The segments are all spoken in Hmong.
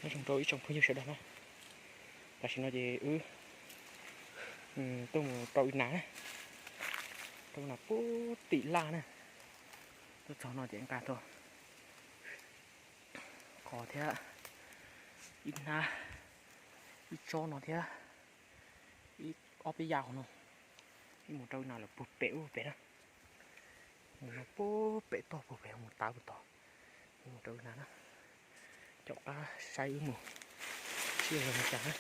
Zoo rau ib tsoom phooj ywg sawv daws na, tam sim no ces wb tuaj mus rau wb nas na, rau nas puag tim laj na, tuaj txog no ces nqa tau qos thiab ib hnab, ib tsob no thiab ib ob peb yam no, wb mus rau wb nas lawm puag pem ub pem na, mus no puag pem toj puag pem mus tav puag tod, wb mus rau wb nas na, caum qab saib wb mus sib zoo li cas na.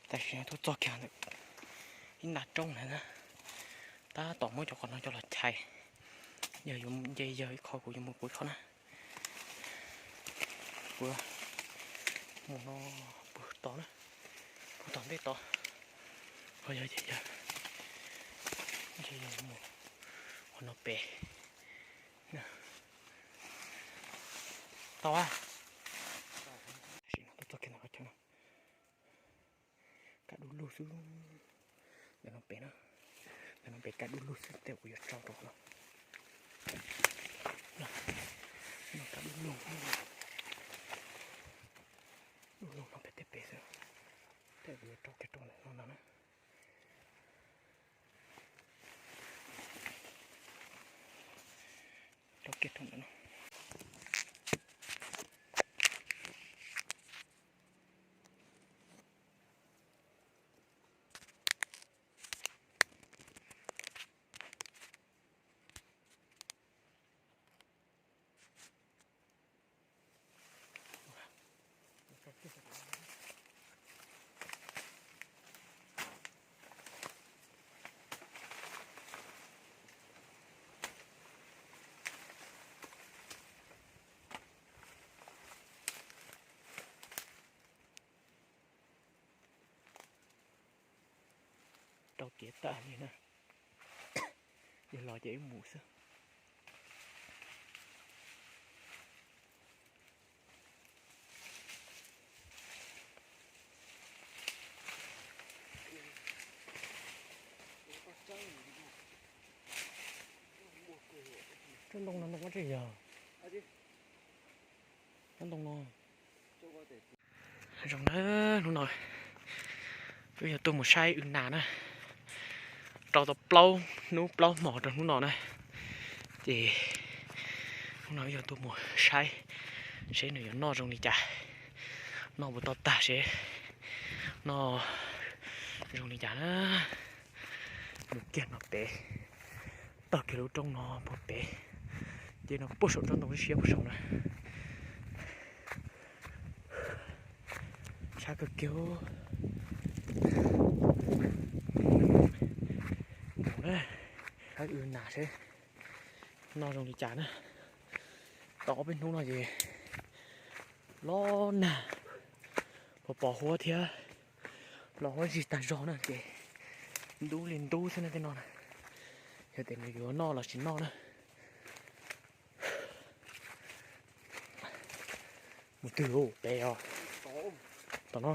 Tam sim no tuaj txog kiag ntawm ib nta roob ntawd na, tab tom muab cov qos no coj los chais, yog yuav nce yog ib qho kuv yuav mus kuv ib qho na. Kuv mus no puag tod na, puag tom ntej tod, ho yog ces yog nce yog mus qhov no pem. Tau a, tam sim no tuaj txog kiag ntawm qhov chaw no, kaj dub lug xwb. Ntawm no pem na, ntawm no pem kaj dub lug xwb, tej kuv yuav tso rau no. No kaj dub lug, dub lug no pem tej pem xwb, tej kuv yuav rau kiag rau ntawm no no na. Rau kiag rau ntawm no. Rau tiav tag li na, yog los ces wb mus xwb. Tsob ntoo no ntoo dab tsi yog? Tsob ntoo no. Zoo na, hnub no wb yog tuaj mus saib wb nas na, rau tau plaub hnub plaub hmo rau hnub no na, ces hnub no wb yog tuaj mus saib seb nws yuav noj zoo li cas, noj puas tau tag seb noj zoo li cas na. Mus kiag no pem, taug kiag lub roob no puag pem, ces no puag saum tsob ntoo siab puag saum na. Sab kawg kiag. Mus na, saib wb nas seb noj zoo li cas na. Tau ob peb hnub no ces los nag, pos pos huab thiab, los huab zig tag zog na ces ntub li ntub xwb na tej no na. Yog tias nws yuav noj los tsis noj na. Mus twg pem os? Tom no.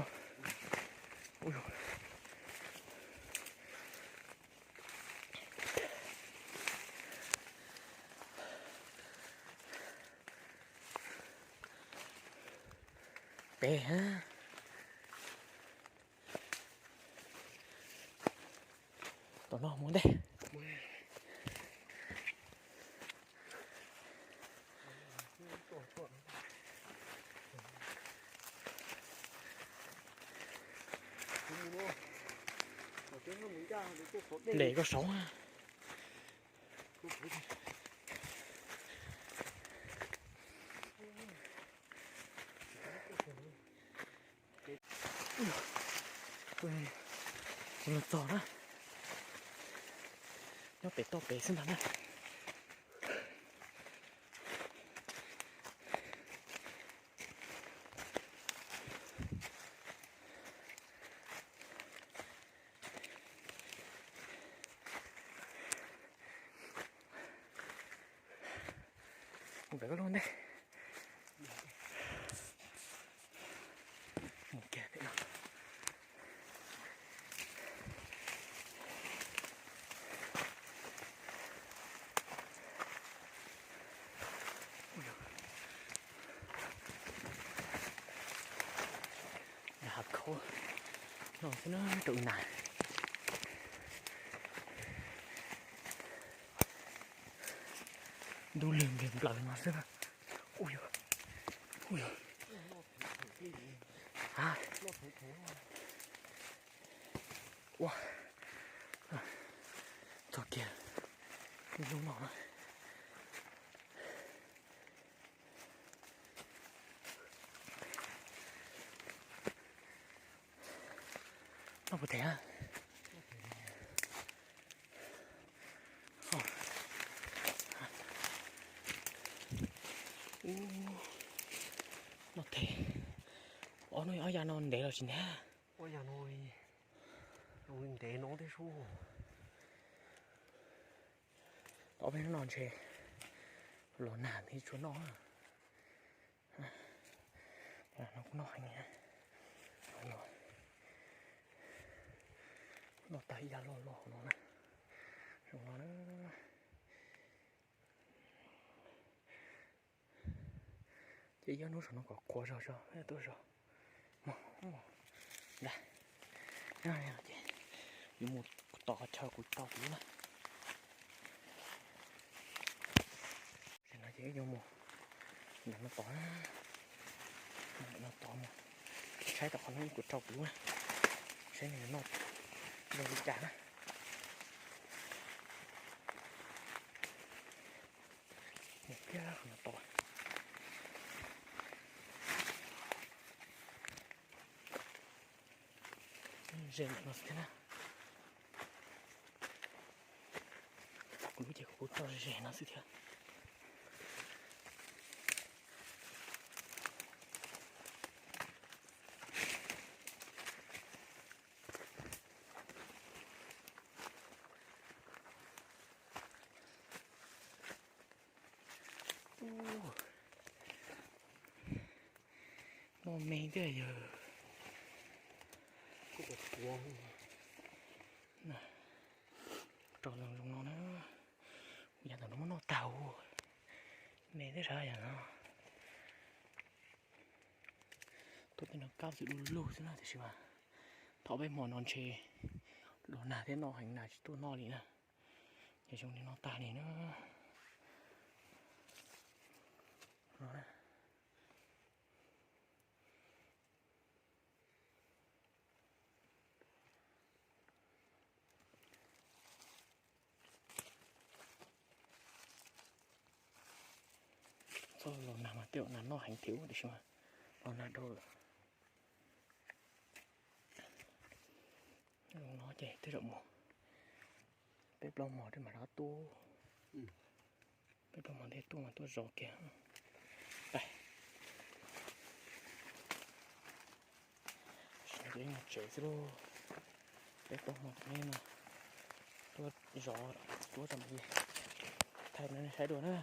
Pem, tom no mus ntej. Ntes koj saud. Tsis los txog na, nyob pem toj pem xwb ntag na. Mus pem koj lub ntej. Mus kiag pem no. No xwb na, rau ib nas. Ntuj lwg nplaws no xwb. Ui, ui, ua, txog kiag lub no na. Noj puas them? Noj them. Ob no, ob yav no ntev los tsis ntev? Ob yav no ntev no thiab sub. Ob peb hnub no ntshe los nag thiaj tsuas noj. No kuj noj heev. Noj tag ib yav loj loj no na. Zoo no na. Ces ib hnub saum no kom qhuav zog zog tuaj zog. Yuav mus tos qhov chaw kuv rau kuv lub na. Tam no ces wb yuav mus ntawm no tod, ntawm no tod mus saib tom qhov no kuv rau kuv lub na, saib nws noj zoo li cas na. Mus kiag qhov no tod. Ze no xwb thiab na. Kuv lub ces kuv kuj tso ze no xwb thiab. Noj me thiab yawg. Rau zoo zoo no na. Kuv yav ntawm no muab noj tag, me thiab sav yam no. Tuaj tej no kab xwm du lug xwb na, tiam sis mas thaum peb hmo no ntshe los nag thiab noj heev na tsis tuaj noj li na. Ces zoo li no tag li na. Txhob los nag mas tej zaum nag noj heev thiab tiam sis mas los nag dhau lawm. Zoo no ces tej zaum mus peb plaub hmo tej mam rov tuaj. Peb plaub hmo tej tuaj mas tuaj zov kiag. Mus tsev xwb lauj. Peb plaub hmo tom ntej no tuaj zov, tuaj tso mam li thaij no saib dua na.